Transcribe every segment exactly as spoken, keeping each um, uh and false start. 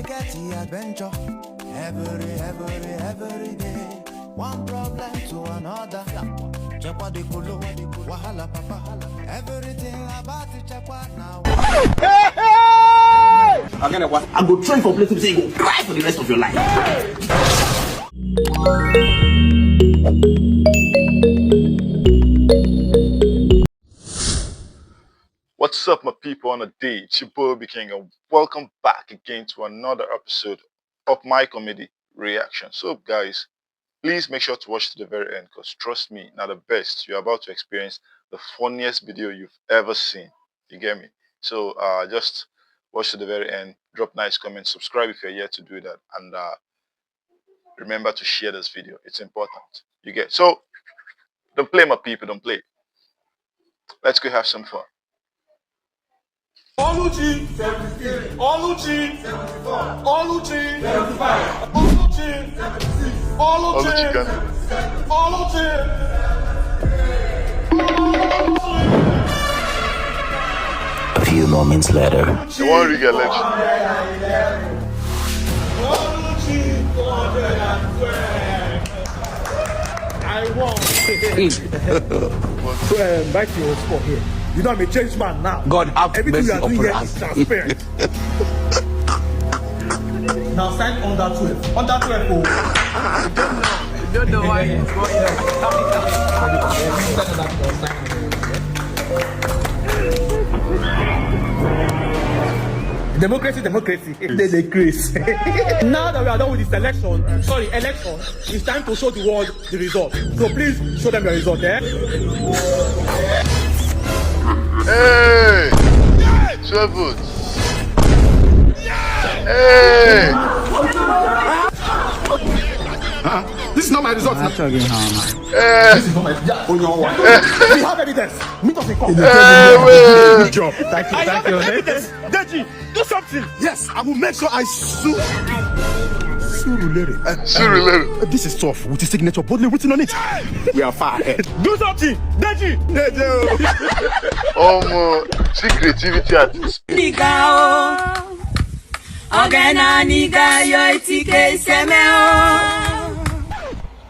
Get the adventure. Every, every, every day. One problem to another. Check what they could do. Wahala, papa. Everything about the check what now. I go train for places, say you go cry for the rest of your life. What's up, my people? On a day, it's your boy B King, and welcome back again to another episode of my comedy reaction. So, guys, please make sure to watch to the very end, because trust me, now the best. You're about to experience the funniest video you've ever seen. You get me? So, uh, just watch to the very end, drop nice comments, subscribe if you're yet to do that, and uh, remember to share this video. It's important. You get so. Don't play, my people. Don't play. Let's go have some fun. Oluchi seventy-three. Oluchi seventy-four. Oluchi seventy-five. Oluchi seventy-six. Oluchi Oluchi Kanu. Oluchi. A few moments later. They won't rig election. Oluchi four hundred and twelve. I won. So, um, back to your score here. You know I'm a changed man now. God have Everything mercy you are doing upon here us. Is transparent. Now sign under twelve. Under twelve, oh. I don't know why it's going on. Democracy, democracy. They dey craze. Now that we are done with this election, sorry, election, it's time to show the world the result. So please show them your result, eh? Hey! Twelve votes. Hey! This is not my result. Hey! This is not my. Yeah, oh, no. We have evidence. Meet us in court. Hey! Good job. Thank you. Thank you. Evidence. Deji, do something. Yes, I will make sure I sue. Surulere. Uh, Surulere. Uh, this is tough with his signature boldly written on it. We are far ahead. Do something, Deji. Omo, see creativity at this. Nigga, oh. Ogena nigga, yo itike iseme, oh.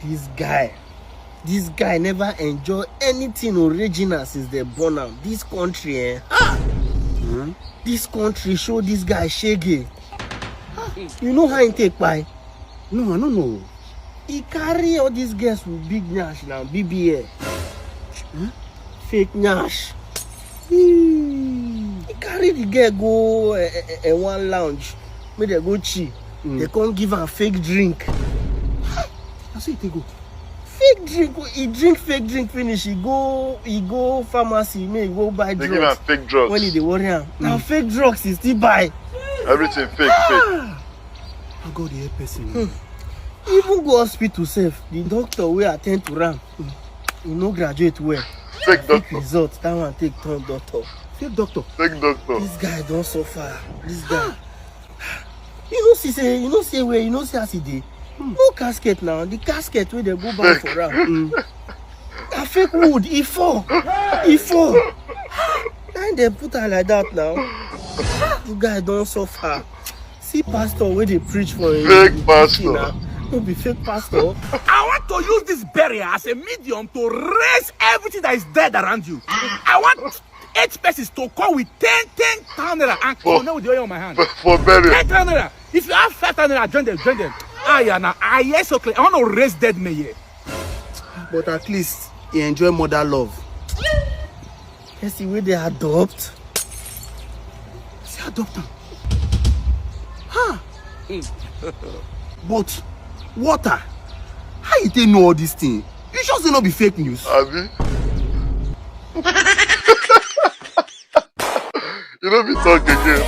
This guy, this guy never enjoy anything original since they born am. This country, eh? Ah! Hmm? This country show this guy shege. Ah, you know how he take by? No, I don't know. He carry all these girls with big nyash now, B B L. Hmm? Fake nyash. Hmm. He carry the girl go uh, uh, uh, one lounge, make dem go chill. They come give am fake drink. Na so he take go. Fake drink, he drink fake drink finish, he go he go pharmacy, make he go buy They give am drugs. Fake drugs. When he dey worry am, na fake drugs he still buy. Everything fake, fake. Ah, God dey help person. Even go hospital sef, the doctor wey attend to am, he no graduate well. Fake Fake doctor. Result, that one take turn doctor. Fake doctor. Fake doctor. This guy don suffer. This guy. You no see say, you no see where, you no see as e dey. No casket now. The casket wey dem go buy for am. Na fake wood. E fall. E fall. And dem put am like that now. The guy don suffer. See pastor wey dey preach for him. Fake pastor. No be fake pastor. I want to use this burial as a medium to raise everything that is dead around you. I want eight persons to come with ten, ten thousand naira and For- connect with the oil on my hand. For, for burial. Ten thousand naira. If you have five thousand naira, join them, join them. Ah, yeah, now I hear so clear. I want to raise dead men here. But at least he enjoy mother love. Person wey dey adopt. See adopt am. Ha! But water, how you take know all this thing? You sure say no be fake news? Abi? You no fit talk again.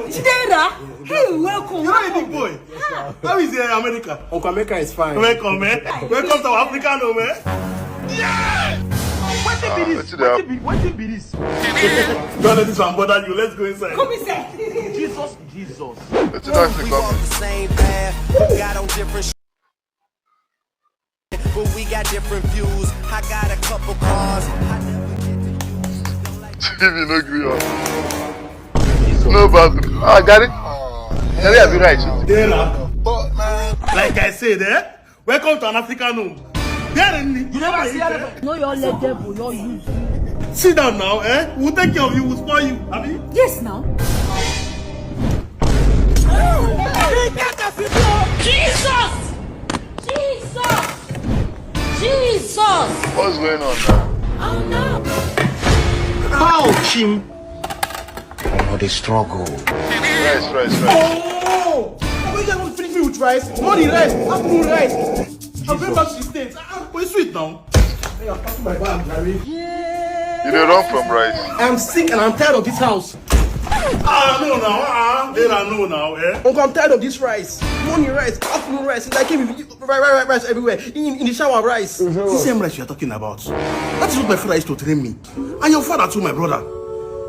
Chidera, hey, welcome. You're a big boy. How is uh, America? Uncle America is fine. Welcome, man. Welcome to our African home, man. Yeah! Wetin be this? Wetin dey happen? Wetin be, wetin be this? Don't let this one bother you. Let's go inside. Come inside. Jesus, Jesus. Wetin dey happen? We walk the same path, got on different sh- but we got different views. I got a couple cars. I never get to use. Don't like T V no gree on. No bathroom. Ah, Gary. Gary, I be right. Dera. Like I said, eh? Welcome to an African home. There in the, you never see Arab. No, your leg devil, your you. Sit down now, eh? We'll take care of you, we'll spoil you. Abi? Yes, now. Jesus! Jesus! Jesus! What's going on now? Oh no! How, Chim? Omo, the struggle. Rice, rice, rice. Oh! Are you guys want to finish me with rice? Morning rice, afternoon rice. I'm going back to the States. Ah, but it's sweet now. Hey, I'm packing my bag, Gary. You dey run from rice. I'm sick and I'm tired of this house. Ah, no now. Ah, they don't know now, eh? Uncle, I'm tired of this rice. Morning rice, afternoon rice. Since I came, you, you, rice, rice, rice, rice everywhere. In, in the shower, rice. This same rice you are talking about. That is what my father used to train me. And your father too, my brother.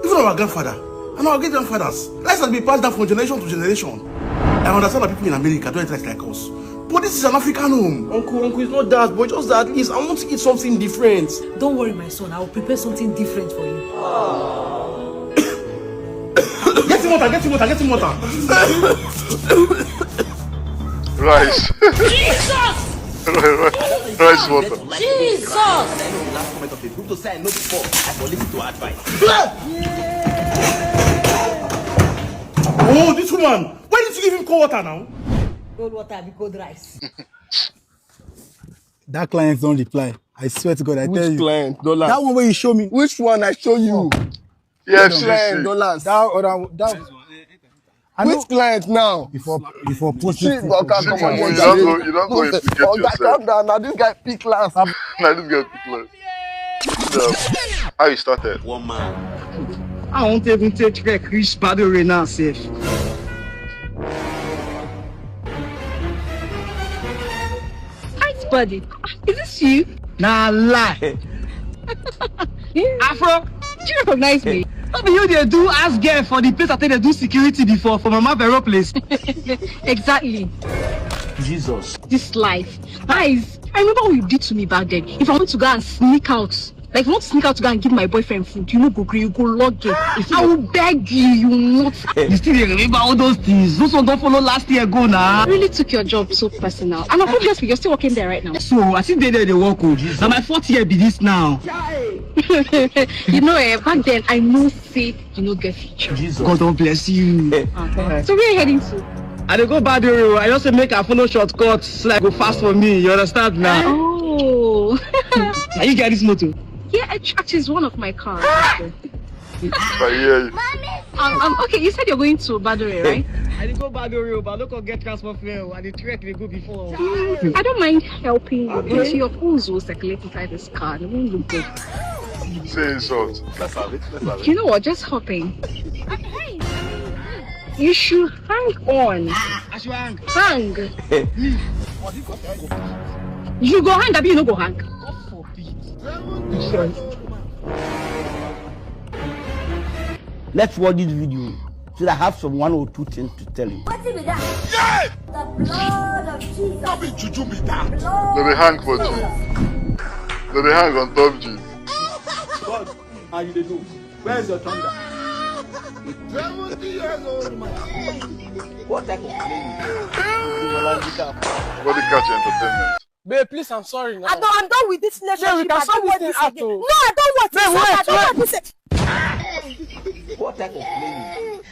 Even our grandfather and our great grandfathers. Rice has been passed down from generation to generation. I understand that people in America don't eat rice like us. But this is an African home. Uncle, uncle, it's not that, but just that at least I want to eat something different. Don't worry, my son. I will prepare something different for you. Get him water, get him water, get him water. Rice. Jesus! Rice water. Jesus! Last comment of the group to say I know before. I go listen to advice. Oh, this woman. Why did you give him cold water now? Cold water be cold rice. That client don't reply. I swear to God, I tell you. Which client? Dollars. That one where you show me. Which one I show you? Yes, yes, yes. Dollars. That other one, that I know. Which client now? Before, before posting. See, Oga, come on, you don't go, you don't go implicate yourself. Oga, calm down. Now this guy pick last. Now this guy pick last. Yeah. How you started? One man. I won't even take back Chris Badore now, safe. Hi, buddy. Is this you? Nah, lie. Afro, do you recognize me? No be you dey do as girl for the place I take dey do security before for Mama Vero place. Exactly. Jesus. This life. Guys, I remember what you did to me back then. If I want to go and sneak out, like, if I want to sneak out to go and give my boyfriend food, you no go gree, you go log it. I will beg you, you will not. You still dey remember all those things? Those ones don't follow last year go now. I really took your job so personal. And I'm obviously, you're still working there right now. So, I still dey there, dey work o. Now my fourth year be this now. You know, eh, back then, I know say you no get future. Jesus. God don't bless you. So where are you heading to? I dey go Badore. I just say make I follow shortcut so that go fast for me. You understand now? Oh. Are you get this motor? Yeah, it actually is one of my cars. I hear you. Um, um, okay, you said you're going to Badore, right? I dey go Badore, but I no come get transport fare. I dey trek, dey go before. I don't mind helping you, but your phones will circulate inside this car. They won't look good. Say insult. Let's have it. Let's have it. You know what? Just hop in. You should hang on. I should hang. Hang. You go hang, abi you no go hang? God forbid. Let's watch this video so that I have some one or two things to tell you. Wetin be that? Yeah! The blood of Jesus. No be juju be that. No be hang for Jesus. No be hang on top Jesus. God, how you dey do? Where is your thunder? Seventy years old man. What type of play is this? Body catch entertainment. Babe, please, I'm sorry now. I don't, I'm done with this relationship. Babe, we can sort this thing out, oh. No, I don't want this. Babe, wait, I don't want this. What type of play is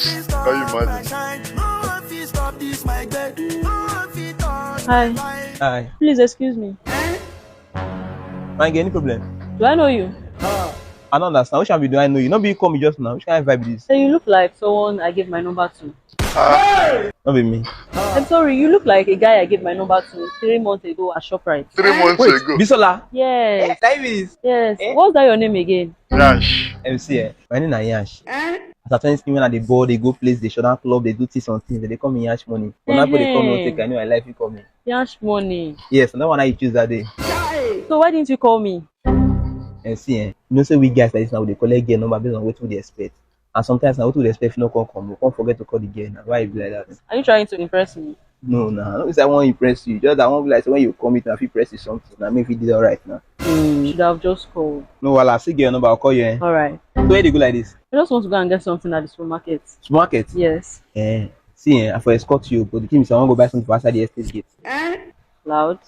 this? Can you imagine? Hi. Hi. Please excuse me. Fine girl, any problem? Do I know you? I don't understand. Which one be do I know you? No be you call me just now. Which kind of vibe is this? So you look like someone I gave my number to. No be me. I'm sorry, you look like a guy I gave my number to three months ago at Shoprite. Three months ago. Wait, Bisola? Yes. Yes. What's that your name again? Yash. M C, eh? My name na Yash. As I tell you, when I dey ball, dey go place, dey shut down club, dey do things on things, dey call me Yash Money. But now people dey call me Oteka, I know I like you call me. Yash Money. Yes, and that one I choose that day. So why didn't you call me? And see, eh, you know say we guys like this now, we dey collect girl number based on wetin we dey expect. And sometimes na wetin we dey expect no come come, we come forget to call the girl. Na why e be like that? Are you trying to impress me? No, no, no be say I wan impress you. Just I wan be like say when you come meet me, I fit press you something. Na me fit dey alright now. Mm, you should have just called. No wahala, I still get your number, I'll call you. Eh? All right. So where you dey go like this? I just want to go and get something at the supermarket. Supermarket? Yes. Eh, see, eh, I for escort you, but the thing is, I wan go buy something for outside the estate gate. Loud.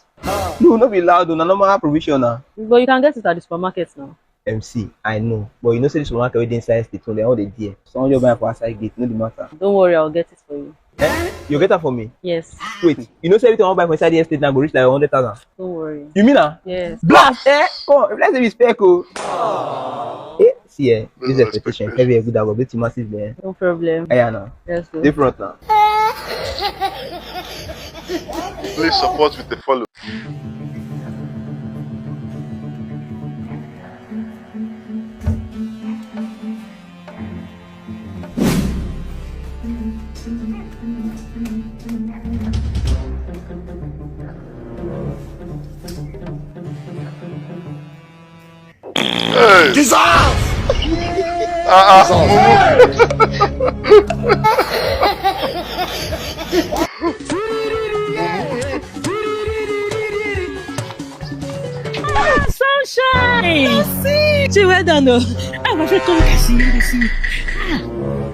No, no be loud, na normal provision na. But you can get it at the supermarket now. M C, I know, but you know say the supermarket wey dey inside state, so they all dey there. So I wan just buy am for outside gate, no dey matter. Don't worry, I'll get it for you. Eh? You get am for me? Yes. Wait, you know say everything I wan buy for inside the estate now go reach like hundred thousand? Don't worry. You mean am? Yes. Blast! Eh? Come on, let's say we spec o. Eh? See, eh, this expectation, every good, I go beat you massive, man. No problem. Yeah, now. Yes, sir. Different now. Please support with the follow. Hey. Jesus! Ah, ah. Ah, sunshine! See, well done, though. Ah, my friend, come and see you. See. Ah,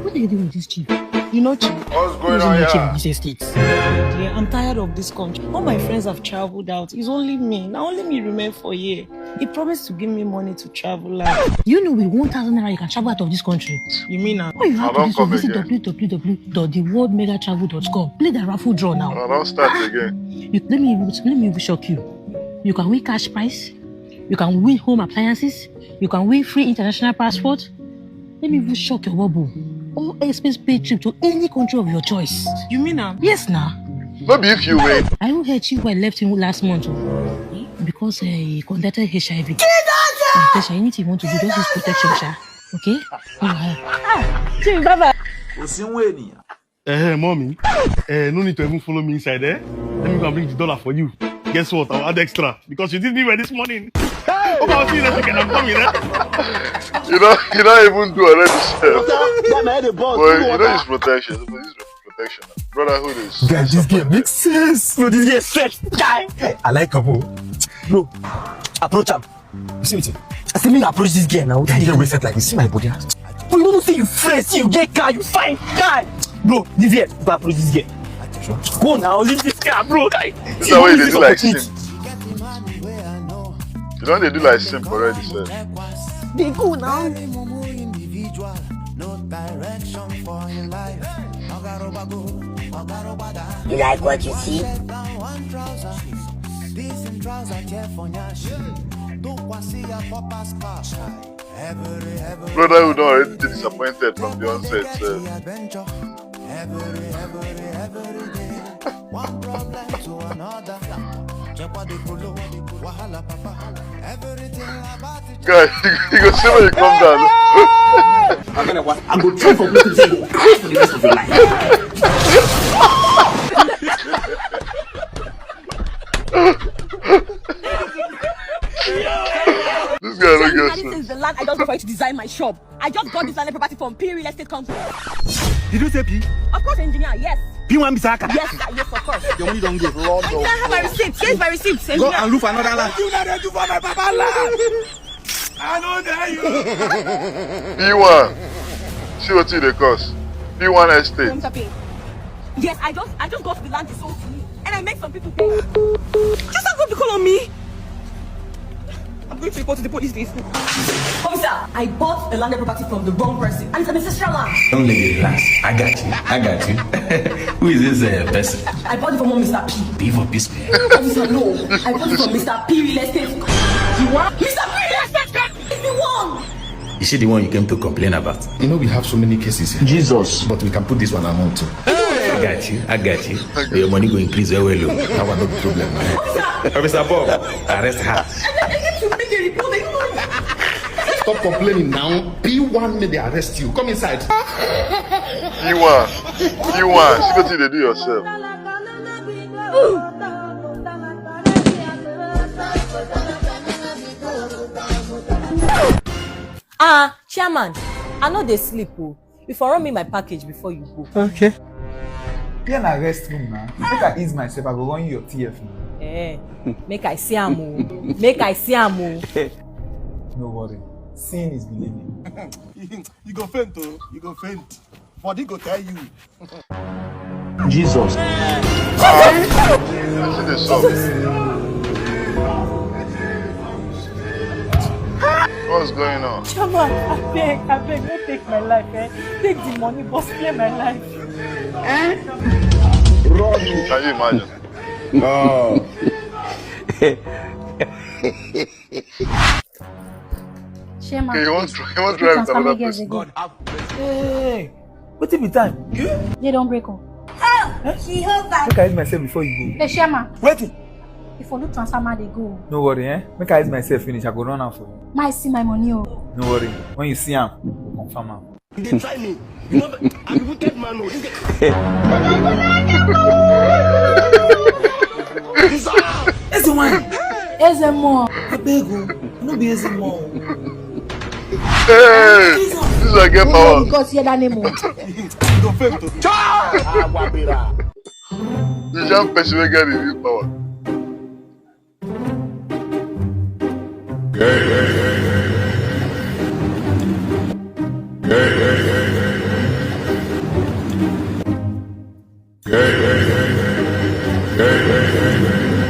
what are you doing with this chief? You know, chief. What's going Who's on not chief here? of this estate? Yeah, I'm tired of this country. All my friends have traveled out. It's only me. Now only me remain for here. He promised to give me money to travel out. You know, with one thousand naira, you can travel out of this country. You mean now? All you have I to don't do is come visit again. W W W dot the world mega travel dot com. Play the raffle draw now. I don't start again. You, let me even, let me even shock you. You can win cash prize. You can win home appliances. You can win free international passport. Let me even shock your wobble. All expense paid trip to any country of your choice. You mean now? Yes, now. No be if you win. I even heard you left him last month oh, because uh, he contracted H I V. Jesus! Natasha, anything you want to do, just use protection, sha. Okay? No wahala. Chief, bye bye. Kò sí ń wé ènìyàn. Eh, mommy. Eh, no need to even follow me inside, eh? Let me go and bring the dollar for you. Guess what? I'll add extra because you did me well this morning. Hope I'll see you next weekend. I'm coming, eh? You don't, you don't even do already, sir. That my head dey burst. But Cool you water. Don't use protection. But use protection. Brotherhood is. Guys, this game makes sense. Bro, this game set. Guy, I like am o. Bro, approach am. You see wetin? I say make I approach this girl now. Guy, get wasted like this. See my body. Bro, you don't know say you fresh, you get car, you fine guy. Bro, this girl, go approach this girl. Go now, leave this car, bro. Guy, This is how you dey do like simp. You don dey do like simp already, sir. They go now. You like what you see? Brotherhood don already dey disappointed from the onset, sir. Guy, you go see when you come down. I go try for people to say you go cry for the rest of your life. This guy no get Since the land I just bought for you to design my shop. I just got this land property from P Real Estate Company. Did you say P? Of course, engineer, yes. P one Bisaka. Yes, sir, yes, of course. Your money don't go. Engineer, I have my receipt. Here's my receipt, Go engineer. And look for another land. You know they do for my papa land. I know that you. P one. See wetin e dey cost. P one estate. Yes, I just I just got the land you sold to me, and I make some people pay. Just don't go call on me. I'm going to report to the police this. Officer, I bought the landed property from the wrong person, and it's an ancestral land. Young lady, relax. I got you. I got you. Who is this uh, person? I bought it from one Mister P. P for peace, man. Officer, no. I bought it from Mister P Real Estate. You what? Mister P Real Estate is the one. Is she the one you came to complain about? You know we have so many cases here. Jesus. But we can put this one among two. I got you. I got you. Your money go increase very well. Oh. That one no be problem. Officer Bob, arrest her. I need to make a report. Stop complaining now. P one made they arrest you. Come inside. P one. P one. See wetin you dey do yourself. Ah, chairman, I no dey sleep o. You for run me my package before you go. Okay. Here na restroom na. Make I ease myself, I go run you your T F now. Eh, make I see am o. Make I see am o. No worry. Seeing is believing. You go faint o. You go faint. Body go tell you. Jesus. See the song. What's going on? Chairman, abeg, abeg, no take my life, eh? Take the money, but spare my life. Can you imagine? No. Chairman, okay, you want to, you want to drive with another person? God have mercy. Hey, wetin be time? They don't break up. Oh, Jehovah. Make I use myself before you go. Hey, Chairman. Wetin? If I look transformer, they go. No worry, eh? Make I use myself finish. I go run am for you. My see my money, oh. No worry. When you see am, confirm am. You dey try me. You know, I be wicked man, oh. This guy. Eze nwanyị. Eze mmụọ. Abeg o, no be eze mmụọ. Hey, this one get power. Because hear that name o. You go fail to. Chai! Agwabira. You jam person wey get the real power.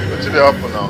Wetin dey happen now?